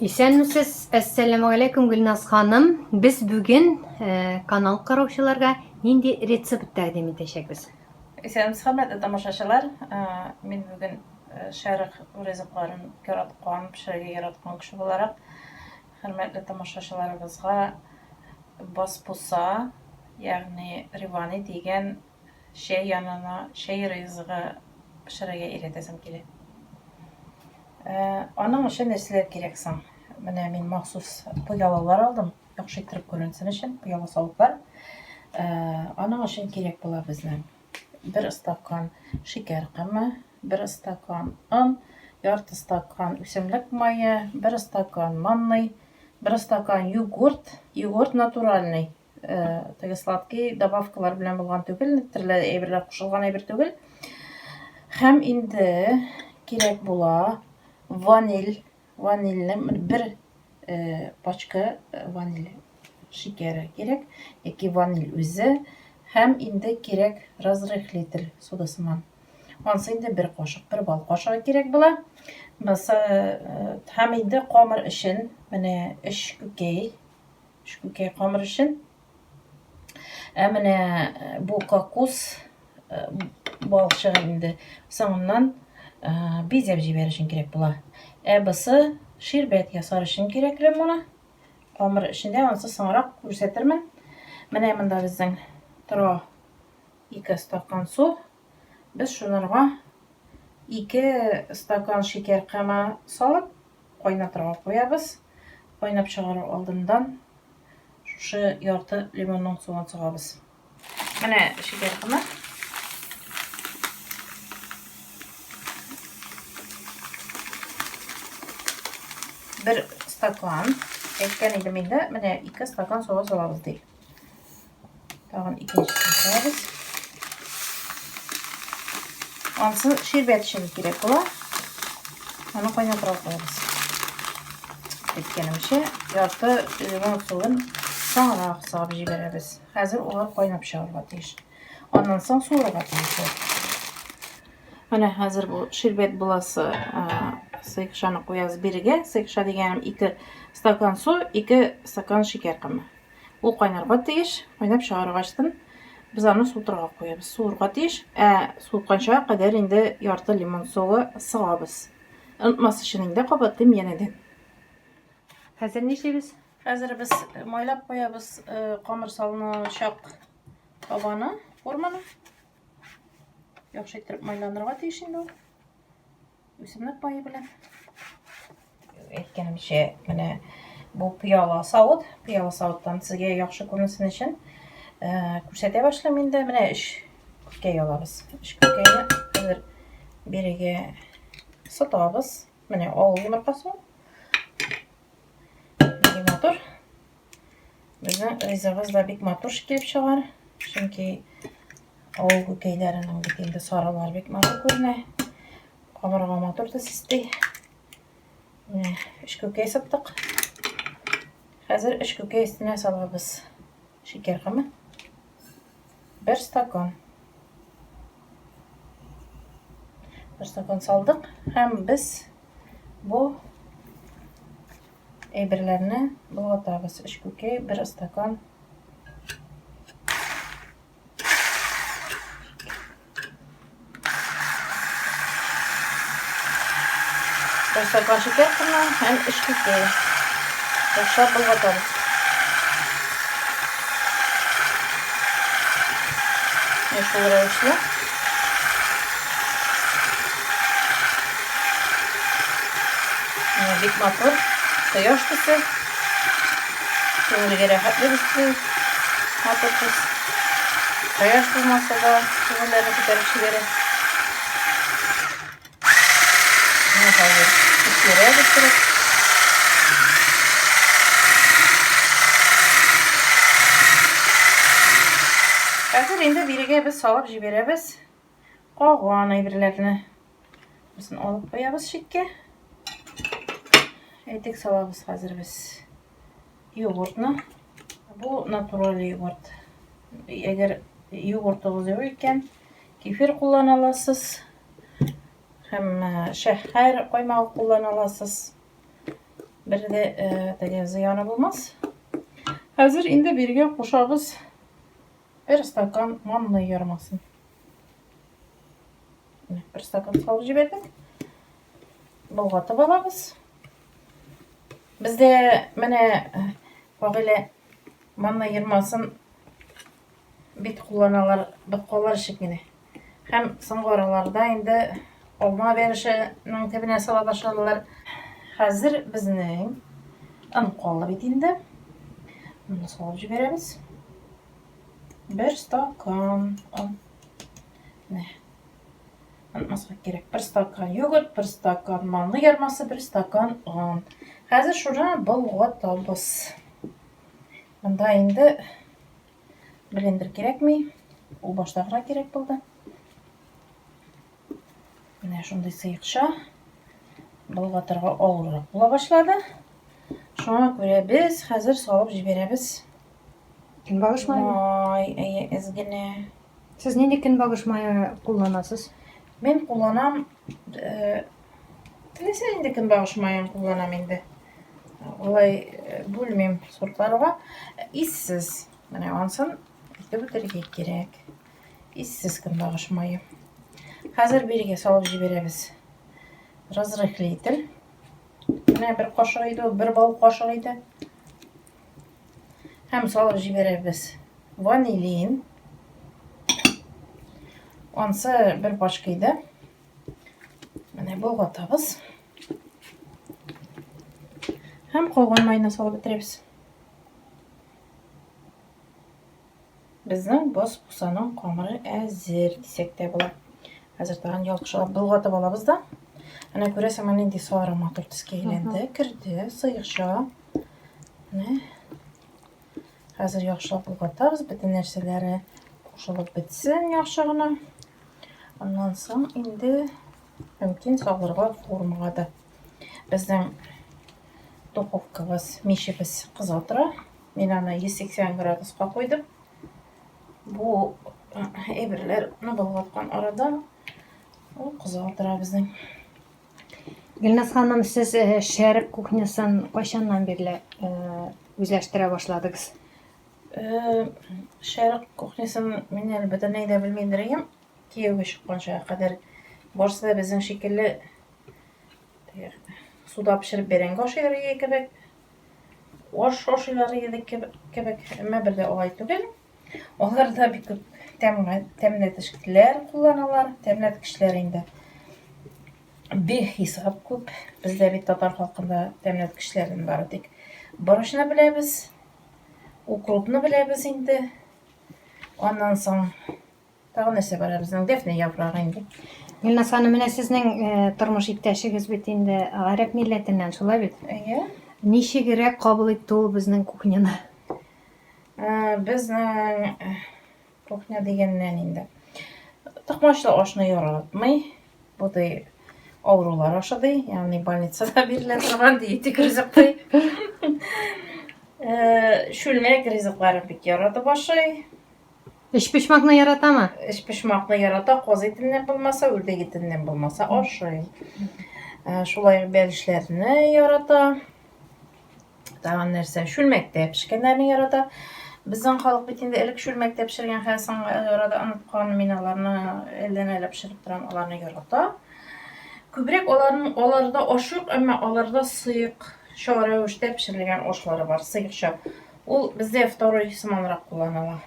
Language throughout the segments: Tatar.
Исәнмесез, әссәламегаләйкүм, Гөлназ ханым. Без бүген э, канал караучыларга нинди рецепт тәкъдим итәчәкбез? Исәнмесез, хөрмәтле тамашачылар. Э, мин бүген э, шәрык ризыкларын яраткан, пешерергә яраткан кеше буларак, хөрмәтле тамашачыларыбызга басбуса, ягъни ривани дигән чәй янына чәй ризыгы пешерергә өйрәтәсем килә. Э, аның өчен нәрсәләр кирәк соң? Менә мин махсус пыялалар алдым, яхшы иттереп күренсен өчен, пыяла савытлар. Э, аның өчен кирәк була безнең бер стакан шикәр комы, бер стакан он, ярты стакан үсемлек мае, бер стакан манный, бер стакан йогурт, йогурт натуральный, Э, теге сладкий добавкалар белән булган түгел, төрле әйберләр кушылган әйбер түгел. Һәм инде кирәк була ваниль, ванильне бер э, пачка э, ваниль шикәре кирәк, яки ваниль үзе, һәм инде кирәк разрыхлитель сода сыман. Ансы инде бер кашык, бер бал кашыгы кирәк була. Басы һәм инде камыр өчен менә өч күкәй Шүкәй камыр өчен. Ә менә э, бу кокос э, балчыгы инде соңыннан э, бизәп җибәрер өчен кирәк була. Ә бусы ширбәт ясар өчен кирәкле моны. Камыр эчендә анысы соңрак күрсәтермен. Менә монда безнең тора 2 стакан су. Без шунарга 2 стакан шикәр комы салып кайнатырга куябыз. Кайнап чыгарыр алдыннан шушы ярты лимонның суын сыгабыз. Менә шикәр комы. Бер стакан, әйткән идем инде, менә 2 стакан суга салабыз дип. Тагын икенчесен салабыз. Ансы ширбәт өчен кирәк була. Аны кайнатырга куябыз. Әйткәнемчә, ярты лимон суын соңрак сыгып җибәрәбез. Хәзер алар кайнап чыгарга тиеш. Аннан соң суырга тиеш. Менә хәзер бу ширбәт буласы сыекчаны куябыз бирегә. Сыекча дигәнем 2 стакан су, 2 стакан шикәр комы. Ул кайнарга тиеш. Кайнап чыгаргачтын без аны суытырга куябыз. Суырга тиеш. Ә суытканча кадәр инде ярты лимон согы сыгабыз. Онытмас өчен инде кабатлыйм янәдән. Хәзер нишлибез? Хәзер без майлап куябыз э, камыр салыначак табаны, форманы. Яхшы иттереп майланырга тиеш инде ул. Үсемлек мае белән. Әйткәнемчә, менә бу пыяла савыт. Пыяла савыттан сезгә яхшы күренсен өчен э, күрсәтә башлыйм инде. Менә өч күкәй алабыз. Өч күкәйне хәзер бирегә сытабыз. Менә авыл йомыркасы. Бик матур. Безнең ризыгыбыз да бик матур килеп чыгар. Чөнки авыл күкәйләренең бит инде сарылар бик матур күренә. Камырга матур төс өсти. Менә өч күкәй сыттык. Хәзер өч күкәй өстенә салабыз шикәр комы. Бер стакан. Бер стакан салдык һәм без бу әйберләрне болгатабыз. Өч күкәй, бер стакан. Бер стакан шикәр комы һәм өч күкәй. Яхшылап болгатабыз. Менә шул рәвешле. Менә бик матур кояш төсе. Күңелгә рәхәтлек өсти. Матур төс. Кояш булмаса да күңелләрне күтәреп җибәрә. Менә хәзер пешерә бетереп. Хәзер инде бирегә без салып җибәрәбез калган әйберләрне. Бусын алып куябыз читкә. Әйтик, салабыз хәзер без йогуртны. Бу натураль йогурт. Әгәр йогуртыгыз юк икән, кефир куллана аласыз. Һәм э, шәһәр каймагы куллана аласыз. Бер дә э, теге зыяны булмас. Хәзер инде биргә кушабыз бер стакан манный ярмасын. Бер стакан салып җибәрдек. Болгатып алабыз. Бездә менә Фагыйлә манный ярмасын бит кулланалар, боткалар өчен генә. Һәм соңгы араларда инде алма бәлешенең төбенә сала башладылар. Хәзер безнең он калды бит инде. Моны салып җибәрәбез. Бер стакан он. Менә. Онытмаска кирәк. Бер стакан йогурт, бер стакан манлы ярмасы, бер стакан он. Хәзер шуны болгатабыз. Монда инде блендер кирәкми. Ул башта гына кирәк булды. Менә шундый сыекча болгатырга авыррак була башлады. Шуңа күрә без хәзер салып җибәрәбез. Көнбагыш мае. Май, әйе, әз генә. Сез нинди көнбагыш мае кулланасыз? Мин кулланам, э, теләсә нинди көнбагыш маен кулланам инде. Алай э, бүлмим сортларга. Иссез. Менә ансын әйтеп үтәргә кирәк. Иссез көнбагыш мае. Хәзер бирегә салып җибәрәбез. Разрыхлитель. Менә бер кашык иде ул, бер бал кашык иде. Һәм салып җибәрәбез ванилин. Ансы бер пачка иде. Менә болгатабыз. Һәм калган майны салып бетерәбез. Безнең басбусаның камыры әзер дисәк тә була. Хәзер тагын ялкышлап болгатып алабыз да. Менә күрәсең, менә нинди сары матур төскә әйләнде, керде, сыекча. Менә. Хәзер яхшылап болгатабыз, бөтен нәрсәләре кушылып бетсен яхшы гына. Аннан соң инде мөмкин салырга формага да. Безнең духовкабыз, мичебез кыза тора. Мин аны 180 градуска куйдым. Бу әйберләрне болгаткан арада ул кыза тора безнең. Гөлназ ханым, сез э, шәрык кухнясын кайчаннан бирле э, үзләштерә башладыгыз? Э, шәрык кухнясын мин әле бөтенләй дә белмидер идем. Кияүгә чыкканча кадәр барысы да безнең шикелле суда пешереп бәрәңге ашыйлар иде кебек. Аш ашыйлар иде кебек, әмма бер дә алай түгел. Алар да бик күп тәмләткечләр кулланалар, тәмләткечләр инде бихисап күп. Бездә бит татар халкында тәмләткечләрен бары тик борычны беләбез, укропны беләбез инде. Аннан соң Тагын нәрсә бар безнең? Дәфнә яфрагы инде. Гөлназ ханым, менә сезнең э, тормыш иптәшегез бит инде гарәп милләтеннән, шулай бит? Әйе. Ничегрәк кабул итте ул безнең кухняны? Э, безнең э, кухня дигәннән инде. Токмачлы ашны яратмый. Бу ди авырулар ашы ди, ягъни больницада бирелә торган диетик ризык ди. Шүлмәк ризыкларын бик яратып ашый. Өчпочмакны яратамы? Өчпочмакны ярата, каз итеннән булмаса, үрдәк итеннән булмаса ашый. Э, шулай ук бәлешләрне ярата. Тагын нәрсә? Чүлмәктә пешкәннәрне ярата. Безнең халык бит инде элек чүлмәктә пешергән, хәзер соңгы арада оныткан. Мин аларны әлдән-әле пешереп торам, аларны ярата. Күбрәк аларның аларда аш юк, әмма аларда сыекча рәвештә пешерелгән ашлары бар, сыекча. Ул бездә второй сыманрак кулланыла.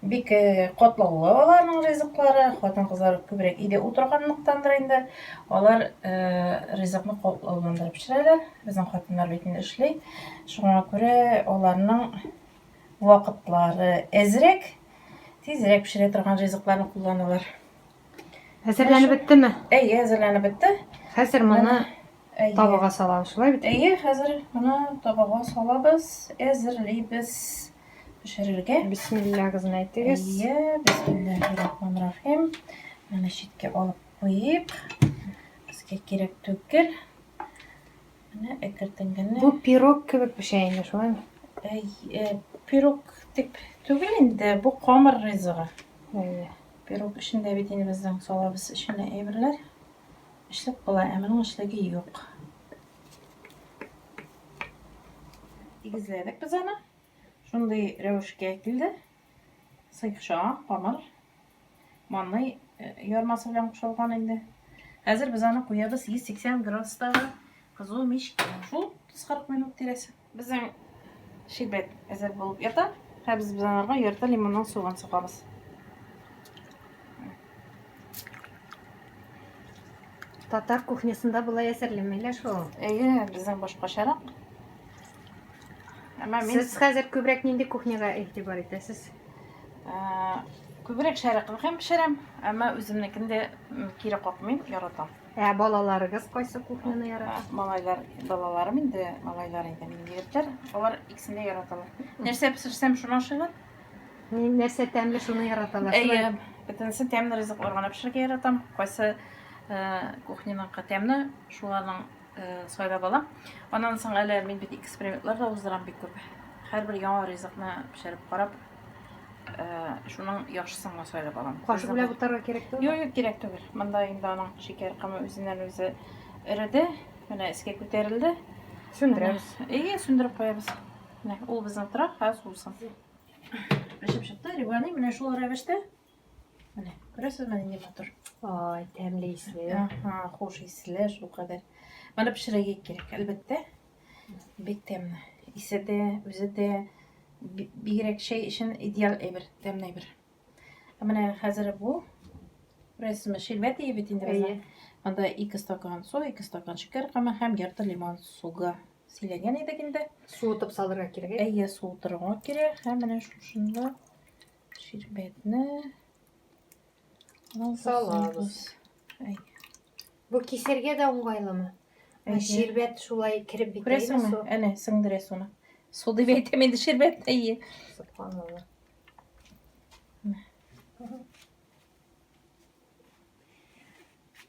Бик э, катлаулы аларның ризыклары, хатын-кызлар күбрәк өйдә утырганлыктандыр инде, алар э, ризыкны катлауландырып пешерәләр. Безнең хатыннар бит инде эшли. Шуңа күрә аларның вакытлары әзрәк, тизрәк пешерә торган ризыкларны кулланалар. Әзерләнеп беттеме? Әйе, әзерләнеп бетте. Хәзер моны табага салабыз, шулай бит? Әйе, хәзер моны табага салабыз, әзерлибез пешерергә. Бисмиллагызны әйтегез. Әйе, бисмиллахир-рахманир-рахим. Моны читкә алып куйыйк. Безгә кирәк түгел. Менә әкертен генә. Бу пирог кебек пешә инде, шулаймы? Әй, пирог дип түгел инде, бу камыр ризыгы. Әйе. Пирог эчендә бит инде безнең салабыз эченә әйберләр. Эчлек була, ә моның эчлеге юк. Тигезләдек без аны. Шундый рәвешкә килде. Сыекча, камыр, манный э, ярмасы белән кушылган инде. Хәзер без аны куябыз 180 градустагы кызу мичкә. Шул 30-40 минут тирәсе. Безнең ширбәт әзер булып ята. Хәзер без анарга ярты лимоннан суган сыгабыз. Татар кухнясында болай әзерләмиләр шул. Әйе, безнең башкачарак. Әмма мин Сез хәзер күбрәк нинди кухняга игътибар итәсез? Күбрәк шәрыкныкын пешерәм, әмма үземнекен дә кире какмыйм, яратам. Ә балаларыгыз кайсы кухняны ярата? Малайлар, балаларым инде, малайлар инде, минем егетләр, алар икесен дә яраталар. Нәрсә пешерсәм, шуны ашыйлар. Нәрсә тәмле, шуны яраталар. Әйе, бөтенесе тәмле ризыклар гына пешерергә яратам. Кайсы кухняныкы тәмле, шуларның сайлап алам. Аннан соң әле мин бит экспериментлар да уздырам бик күп. Һәрбер яңа ризыкны пешереп карап, шуның яхшысын гына сайлап алам. Кашык белән бутарга кирәк түгел? Юк, юк, кирәк түгел. Монда инде аның шикәр комы үзеннән үзе эреде. Менә өскә күтәрелде. Сүндерәбез. Әйе, сүндереп куябыз. Менә ул безнең тора, хәзер суысын. Пешеп чыкты, ревани менә шул рәвештә. Менә, күрәсезме, нинди матур. Ай, тәмле исле. Аһа, хуш исле, шул кадәр. Моны пешерергә кирәк, әлбәттә. Бик тәмле. Исе дә, үзе дә бигрәк чәй өчен идеаль әйбер, тәмле әйбер. Ә менә хәзер бу күрәсезме, ширбәт ие бит инде безнең. Монда 2 стакан су, 2 стакан шикәр комы һәм ярты лимон сугы сөйләгән идек инде. Суытып салырга кирәк. Әйе, суытырга кирәк. Һәм менә шушында ширбәтне салабыз. Әйе. Бу кисәргә дә уңайлымы? Әйе. Ширбәт шулай кереп бетә Күрәсеңме? Су. Әнә, сеңдерә суны. Су дип әйтәм инде ширбәт. Әйе. Субханалла.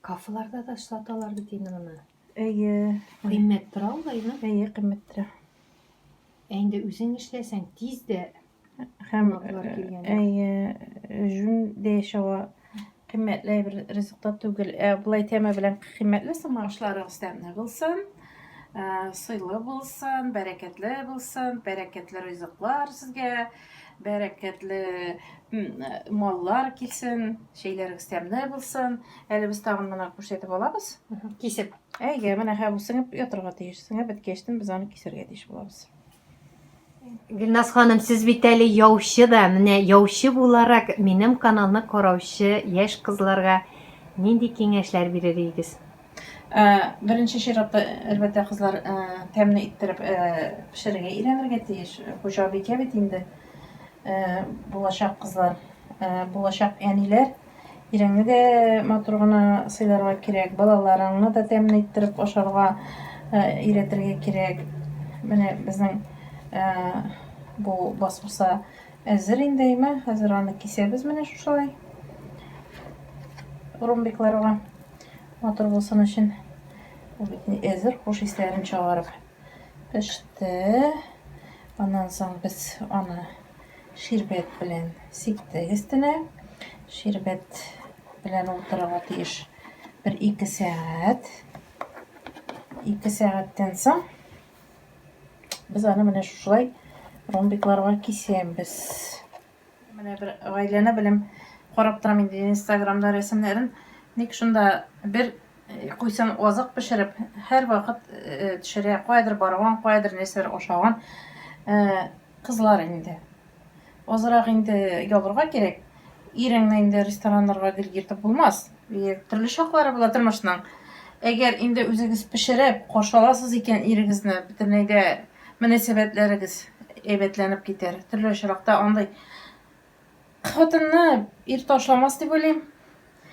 Кафеларда да саталар бит инде моны. Әйе. Кыйммәт тора алаймы? Әйе, кыйммәт тора. Ә инде үзең эшләсәң, тиз дә Һәм әйе, җүн дә чыга. Кыйммәтле бер ризык та түгел. Ә болай тәме белән кыйммәтле соң ашларыгыз тәмле булсын, сыйлы булсын, бәрәкәтле булсын, бәрәкәтле ризыклар сезгә, бәрәкәтле маллар килсен, чәйләрегез тәмле булсын. Әле без тагын моны күрсәтеп алабыз. Кисеп. Әйе, менә хәзер сеңеп ятырга тиеш. Сеңеп беткәчтен без аны кисәргә тиеш булабыз. Гөлназ ханым, сез бит әле яучы да. Менә яучы буларак минем каналны караучы яшь кызларга нинди киңәшләр бирер идегез? Ә, беренче чиратта, әлбәттә, кызлар ә, тәмле иттереп ә, пешерергә өйрәнергә тиеш. Хуҗабикә бит инде ә, булачак кызлар, ә, булачак әниләр. Иреңне дә матур гына сыйларга кирәк, балаларыңны да тәмле иттереп ашарга өйрәтергә кирәк. Менә безнең бу басбуса әзер инде, әйме? Хәзер аны кисәбез менә шушылай. Ромбикларга матур булсын өчен. Ул бит әзер, хуш исләрен чыгарып пеште. Аннан соң без аны Ширбәт белән сиптек өстенә. Ширбәт белән утырырга тиеш бер ике сәгать. Ике сәгатьтән соң без аны менә шушылай ромбикларга кисәбез. Менә бер гаиләне белем карап торам инде Инстаграмда рәсемнәрен. Ник шунда бер куйсын азык пешереп, һәрвакыт төшерә, каядыр барган, каядыр нәрсәдер ашаган. Кызлар инде. Азрак инде ябырга кирәк. Иреңне инде рестораннарга гел йөртеп булмас. Төрле чаклары була тормышның. Әгәр инде үзегез пешереп каршы аласыз икән ирегезне, бөтенләй дә мөнәсәбәтләрегез әйбәтләнеп китәр. Төрле очракта андый хатынны ир ташламас дип уйлыйм.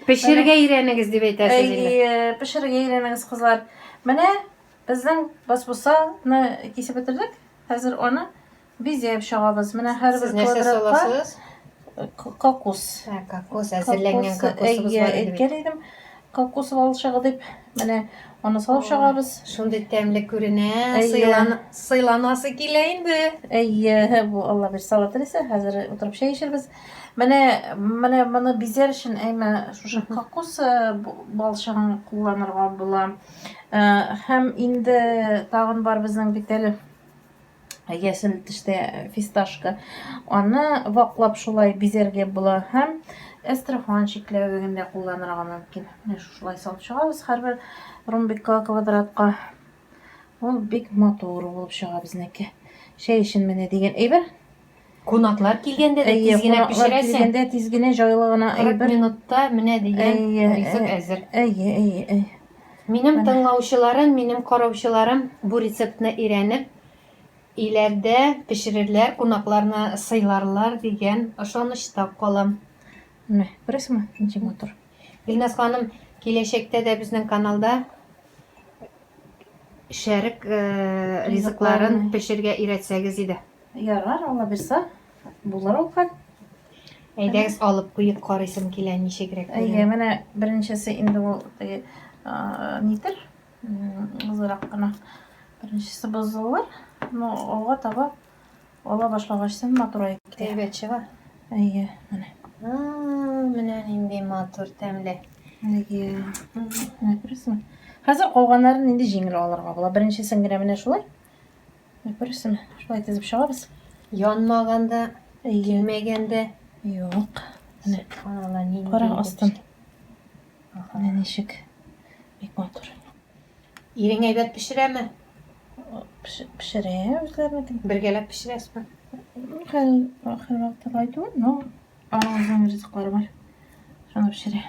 Пешерергә өйрәнегез дип әйтәсез инде. Әйе, пешерергә өйрәнегез, кызлар. Менә безнең басбусаны кисеп бетердек. Хәзер аны бизәп чыгабыз. Менә һәрбер Сез нәрсә квадратка саласыз? кокос. Ә, кокос, әзерләнгән кокосыбыз Әйе, бар иде бит. әйткән идем. Кокос валчыгы дип. Менә аны салып чыгабыз. Шундый тәмле күренә, Әйе. сыйлан, сыйланасы килә инде. Әйе, бу Алла бирсә, Алла теләсә, хәзер утырып чәй эчербез. Менә, менә моны бизәр өчен әйме шушы кокос балчыгын кулланырга була. Һәм инде тагын бар безнең бит әле. Яшел төстә фисташка. Аны ваклап шулай бизәргә була һәм әстрахан чикләвеген дә кулланырга мөмкин. Менә шушылай салып чыгабыз һәрбер ромбикка, квадратка. Ул бик матур булып чыга безнеке. Чәй өчен менә дигән әйбер. Кунаклар килгәндә дә тиз генә пешерәсең. Килгәндә тиз генә җайлы гына әйбер. 40 минутта менә дигән ризык әзер. Әйе, әйе, әйе. Минем тыңлаучыларым, минем караучыларым бу рецептны өйрәнеп, өйләрдә пешерерләр, кунакларны сыйларлар дигән ышанычта калам. Менә, күрәсеңме, ничек матур. Гөлназ ханым, киләчәктә дә безнең каналда шәрык ризыкларын пешергә өйрәтсәгез иде. Ярар, Алла бирса, булыр ул хәл. Әйдәгез алып куеп карыйсым килә, ничегрәк Әйе, менә беренчесе инде ул теге нитер, озырак кына. Беренчесе бозылыр, но алга таба ала башлагачтан матураеп китә. Әйбәт чыга. Әйе, менә. Менә нинди матур, тәмле. Әйе. Менә күрәсеңме? Хәзер калганнарын инде җиңел алырга була. Беренчесен генә менә шулай. Күрәсеңме? Шулай тезеп чыгабыз. Янмаган да, килмәгән дә. Юк. Менә. Кара астын. Менә ничек. Бик матур. Ирең әйбәт пешерәме? Пешерә үзләренекен. Бергәләп пешерәсезме? Хәл, хәл вакытта алай түгел, но аның үзенең ризыклары бар. Шуны пешерә.